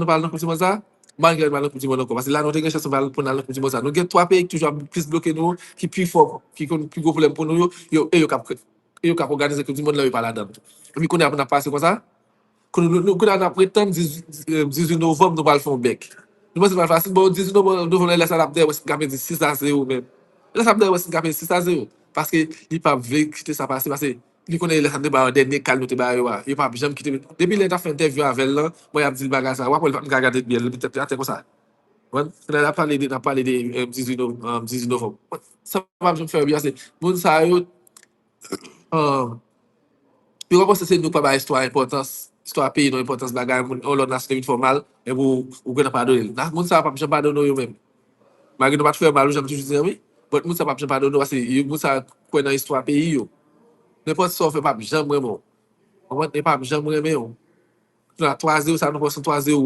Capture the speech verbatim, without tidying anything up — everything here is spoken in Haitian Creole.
nou pa al nan Koup di Mond sa, malgre nou pa al nan Koup di Mond ankò. Paske la, nou te gen chans nou pa al pou n al nan Koup di Mond sa. Nou gen twa peyi ki toujou ap plis bloke nou, ki pi fò, ki konn pi gwo pwoblèm pou nou yo, yo, e yo k ap, e yo k ap òganize Koup di Mond la, yo pa ladan l. Epi kounye a pou n ap pase konsa, kounye nou, nou, kounye a n ap ret tann dizuit novanm, nou pral fè yon bèk. Nou panse pral fasil, bon, dizuit novanm, novanm la, lè sa n ap dèyè Weston Kapedis sis a zewo menm. Lè sa n ap dèyè Weston Kapedis sis a zewo. Paske li p ap vle kite sa pase, paske li konnen lè sa n te ba yo dènye kal nou te ba yo a. Yo p ap janm kite. Depi lè n t ap fè entèvyou avè l lan, mwen ap di l bagay sa. W ap wè l pa t ka gade l byen, li tèt li atè konsa. Konprann? Lè n ap pale de, n ap pale de, eh, dizuit nov-, eh, dizuit novanm. Sa p ap janm fè yo byen, paske moun sa yo, eh, yo pa panse se nou k pa bay istwa enpòtans, istwa peyi nou enpòtans, bagay moun, yon lòt nasyon te vin fè w mal, epi ou, ou gentan padone l. Moun sa yo p ap janm padone w yo menm. Malgre nou pa t fè yo mal, ou janm toujou di anyen, but moun sa yo p ap janm padone w, paske yo, moun sa yo kwè nan istwa peyi yo. Nenpòt sa w fè p ap janm renmen w. Konprann? E p ap janm renmen w. Kounye a twa zewo sa nou pran se yon twa zewo